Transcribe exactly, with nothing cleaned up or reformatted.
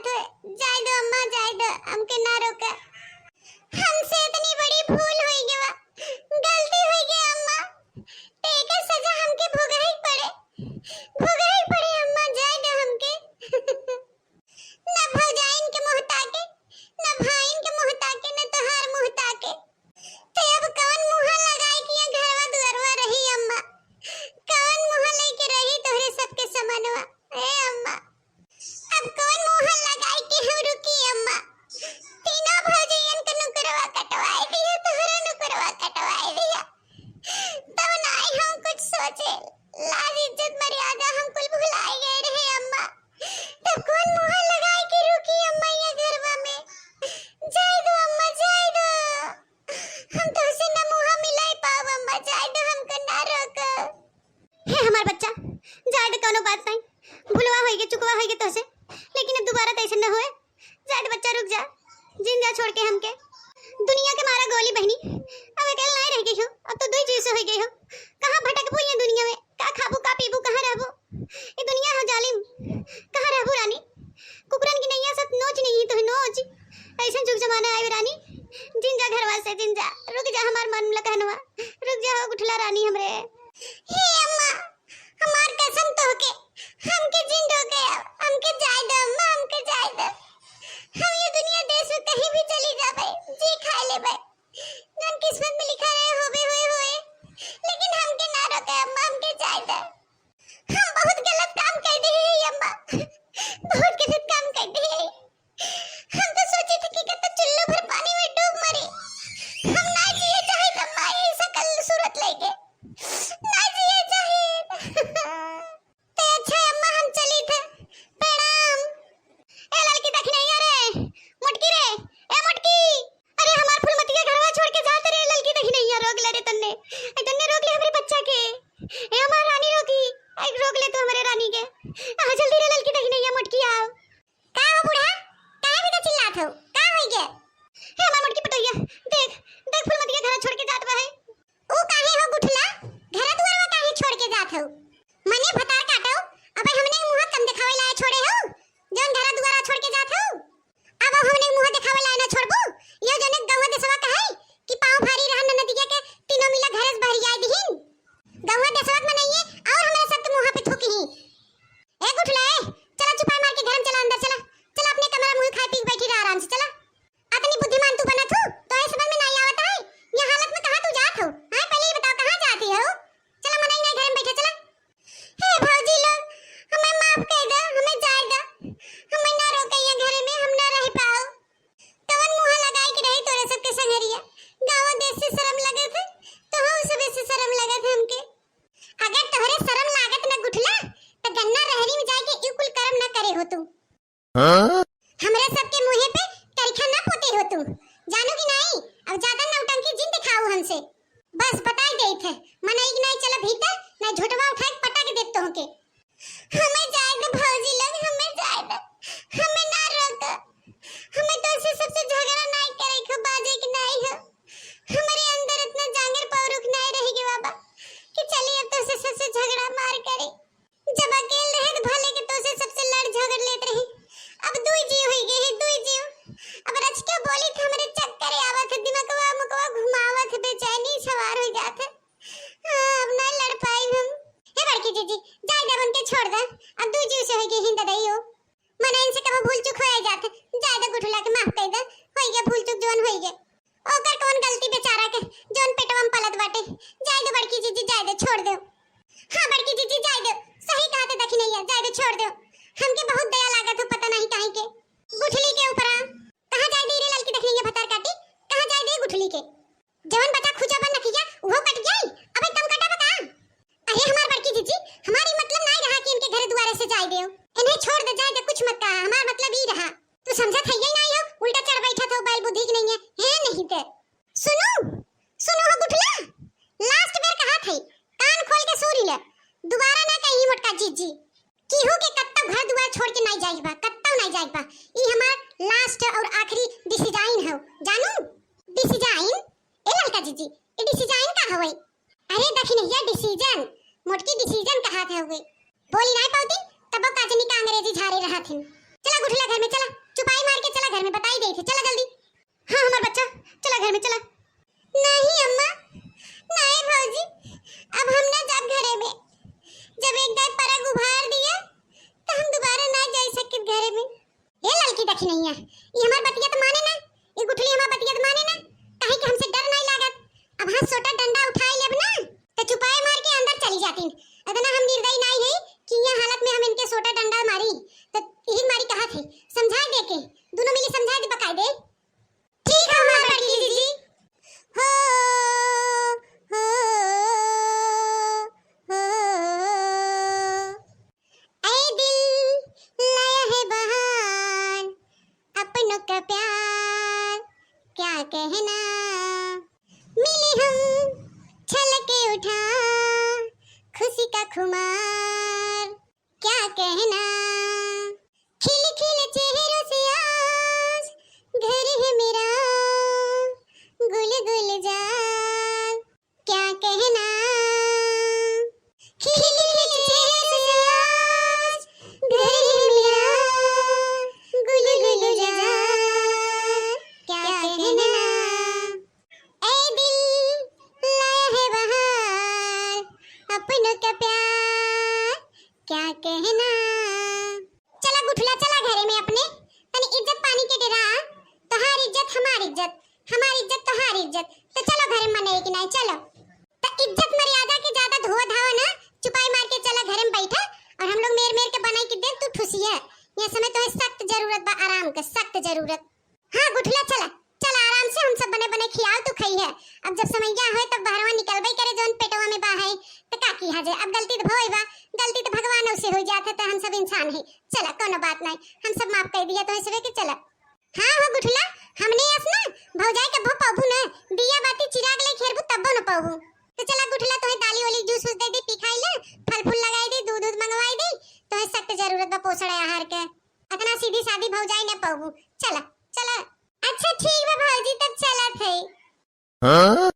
तो जाए दो अम्मा, जाए दो, हमके ना रोका। हमसे इतनी बड़ी भूल होई गवा, गलती होई गई अम्मा, तो एकर सजा हमके भोगही पड़े, भोगही पड़े अम्मा, जाए दो हमके। न भौजाइन के मुँह ताके, न भाइन के मुँह ताके, न तोहार मुँह ताके। ते अब कौन मुँह लगाई के यहाँ घरवा दुआरवा रही अम्मा? कौन मुँह लेके रही तोहरे सबके समनवा? ए अम्मा, अब कौन मुँह लगाई के हम रुकी अम्मा? तीनों भौजैयन के नुकरवा कटवाए दिया, तोहरा नुकरवा कटवाए दिया। तब नाई हम कुछ सोचे, लाज इज्जत मर्यादा हम कुल भुलाए गए रहे अम्मा। तब कौन मुँह लगाए के रुकी अम्मा ये घरवा में? जाए दो अम्मा, जाए दो। हम तोहसे न मुँह मिलाई पाव अम्मा, जाए दो, हमको ना रोको। हे हमार बच्चा, जाए दे, कौनो बात नहीं, भुलवा होइगे, चुकवा होइगे तोहसे, लेकिन अब दोबारा तो ऐसे न होए। जाए दे बच्चा, रुक जा, जिन जा छोड़ के हमके। दुनिया के मारा गोली बहनी, अब अकेले नहीं रह गई हो, अब तो दुई जीव से हो गई हो। कहाँ भटकबू ये दुनिया में, का खाबू, का पीबू, कहाँ रहबू? ये दुनिया हो जालिम, कहाँ रहबू रानी? कुकुरन की नैया सब नोच नहीं तो नोच। ऐसा जुग जमाना आयो रानी, जिन जा घरवा से, जिन जा, रुक जा हमार मन लकहनवा, रुक जा हो गुठला रानी हमरे। हे अम्मा, हमार कसम तोहके, हमके जिन रोके, हमके जाए दो अम्मा, हमके जाए दो। हम ये दुनिया देश में कहीं भी चली जाबे, जी खाए लेबे, जौन किस्मत में लिखा रहे होबे होए होए, लेकिन हमके ना रोके अम्मा, हमके जाए दो। हम बहुत गलत काम कर दिए हैं अम्मा, बहुत गलत काम कर दिए हैं। हम तो सोचे थे कि कत्ता चुल्लू भर पानी में डूब मरे। हम ना जिए चाहे अम्मा, ये सकल सूरत लेके ना जिए चाहे। ते अच्छा अम्मा, हम चली थे। प्रणाम। ए ललकी दखिनैया रे, मोटकी रे, ए मोटकी। अरे हमार फुलमतिया घरवा छोड़ के जात रे, ललकी दखिनैया रोक ले रे तन्ने। ए तन्ने रोक ले हमरे बच्चा के। ए हमार रानी रोकी, ए रोक ले तू हमरे रानी के। आ जल्दी रे ललकी दखिनैया मोटकी आओ। का हो बूढ़ा, काहे भी तो चिल्लात हो? का होई गे? हे हमार मोटकी पतोहिया, देख, देख फुलमतिया घरा छोड़ के जात बा है। ऊ काहे हो गुठला? घरा दुआरवा काहे छोड़ के जात हो? मने भतार काटो, अबे हमने मुँह कम देखावे लाए छोड़े हो, जौन घरा दुआरा छोड़ के जात हो? अब हमने मुँह देखावे लाए ना छोड़बू? यो जने गौवा देसवा कहे कि पाँव भारी रहन ननदिया के तीनों मिला घरे से बहरिया दिहिन। गौवा देसवा के मनइये और हमरे सब के मुँह पे थूकी ही। ए गुठला, ए, चला चुपाई मार के घर में चला, अंदर चला। चला अपने कमरा में खाए पी के बैठी रहा आराम से, चला। अतनी बुद्धिमान तू बनत हू, तोहे समझ में नाई आवत है? ये हालत में कहाँ तू जात हो? हाँ, पहले ये बताओ, कहाँ जाती हो? चला, मनई नाई, घर में बैठा, चला। हे भौजी लोग, हमें माफ कर दो, हमें जाए दो, हमें ना रोके ये घर में, हम ना रह पाओ। कवन मुँह लगाए के रही तोरे सबके संगरिया? गाँव देश से शर्म लगत है, तो हम सबे से शर्म लगत है हमके। अगर तोहरे शर्म लागत ना गुठला, त गन्ना रहरी में जाके ई कुल कर्म ना करे हो तू। हाँ? हमरे सबके मुँहे पे करिखा ना पोते हो तू, जानू कि नाई? अब ज्यादा नौटंकी जिन दिखाऊ हमसे। बस बताई देत है, मनई के नाई चला भीतर, नाई झोटवा उठाए के पटक देत तोहके। हमें जाए दे भौजी लोग, हमें जाए दे, हमें ना रोक। हमें तोसे सबसे झगड़ा नाई करे के, बाजे के नाई हो। हमरे अंदर इतना जांगर पौरुख नाई रह गए बाबा कि चली अब तोसे सबसे झगड़ा मार करे। जब अकेल रहे त भले के तोसे सबसे लड़ झगड़ लेत रही। अब दुई जीव होई गए हैं, दुई जीव। अब रच के बोली त हमरे चक्कर आवत है, दिमकवा मुकवा घुमावत है, बेचैनी सवार हो जात है। हाँ, अब ना लड़ पाई हम। हे बड़की जीजी, जाए दे, उनके छोड़ दे। अब दुई जीव से होई गए हैं ददाई हो। मना इनसे कबो भूल चूक होए जात है। जाए दे गुठला के माफ कर दे। होई गए भूल चूक जौन होई गए। ओकर कौन गलती बेचारा के, जौन पेटवा में पलत बाटे। जाए दे बड़की जीजी, जाए दे, छोड़ दे। हाँ बड़की जीजी, जाए दे, सही कहा थे दखिनैया, जाए दे, छोड़ दे। हमके बहुत दया लागत हो, पता नहीं काहे के। गुठली के ऊपरा। कहाँ जाए दे रे ललकी दखिनैया भतार काटी, कहाँ जाए दे गुठली के? जवन बचा खुचा बा नकिया, उहो कट जाई। अबे तुम कटा बता। अरे हमार बड़की जीजी, हमारी मतलब नाई रहा कि इनके घर दुआरे से जाए देव। इन्हें छोड़ दे, जाए दे, कुछ मत कहा। हमार मतलब ई रहा। तू समझत है ये नाई हो, उल्टा चढ़ बैठत हो, बैल बुद्धि की नहीं है। हे नहीं ते। सुनो, सुनो हो गुठला, last बेर कहा थे, कान खोल के सुन ले, दोबारा ना कही मोटका जीजी। केहू के कत्तौ घर दुआर छोड़ के नाई जाइक बा, कत्तौ नाई जाइक बा। ई हमार last और आखिरी decision हो, जानू? Decision? ए ललका जीजी, ई decision का हवे? अरे दखिनैया decision, मोटकी decision कहा थे हुए। बोली नाई पाउती, तबो का जनी का अंग्रेजी झारे रहत हिन। चला गुठला घर में, चला, चुपाई मार के चला घर में, बताई देई थे, चला जल्दी। हाँ हमार बच्चा, चला घर में चला। नहीं अम्मा, नहीं भौजी, अब हम ना जाब घरे में। जब एक दाई परग उभार दिया, तो हम दोबारा ना जाई सकित घरे में। ए ललकी दखिनैया, ई हमार बतिया त माने ना, ई गुठली हमार बतिया त माने ना, काहे कि हमसे डर नहीं लागत। अब हाँ सोटा डंडा उठाई लेब ना, त चुपाए मार के अंदर चली जातीन। इतना हम निर्दयी नहीं है कि यह हालत में हम इनके सोटा डंडा मारी। त यही मारी कहा थे, समझा दे के, दोनों मिली समझा दे बकायदे। ठीक है हमार बड़की जीजी। हो, हो, हो। ऐ दिल लाया है बहार, अपनों का प्यार क्या कहना। मिली हम छलके उठा खुशी का खुमार, क्या कहना। खिल खिल चेहरों से आज घर है मेरा, गुल गुलजार क्या कहना। खिल खिल चेहरों से आज घर है मेरा, गुल गुलजार क्या कहना। ऐ दिल लाया है बहार, अपनों का प्यार क्या कहना। चला गुठला, चला घरे में अपने, तनी इज्जत पानी के डेरा। तोहार इज्जत हमार इज्जत, हमार इज्जत तोहार इज्जत, तो चलो घरे में, नहीं कि नहीं, चलो। तो इज्जत मर्यादा के ज्यादा धोआ धावा ना, चुपाई मार के चला घरे में बैठा, और हम लोग मेर मेर के बनाई के देब, तू ठुसिया। यह समय तोहे सख्त जरूरत बा आराम के, सख्त जरूरत। हाँ गुठला चला, चला आराम से हम सब बने बने खियाल तू खई है। अब जब समैया होए तब बहरवा निकलबे करे जौन पेटवा में बा है, त का किहा जाए। अब गलती त भोई बा, गलती त भगवान से हो जात है, त हम सब इंसान है। चला कोनो बात नहीं, हम सब माफ कर दिया तो सबे के। चला। हाँ हो गुठला, हमने अस ना भौजाई के भो पौबू न, दिया बाती चिराग ले खेरबू तब्बो न पौबू। तो चला गुठला तोहे दाली वाली जूस वूस दे दी, पी खाई ले, फल फूल लगाई दी, दूध दूध मंगवाई दी, तोहे सख्त जरूरत बा पोषण आहार के। अतना सीधी सादी भौजाई न पौबू। चला, चला। अच्छा ठीक बा भौजी, तब चलत है। हाँ?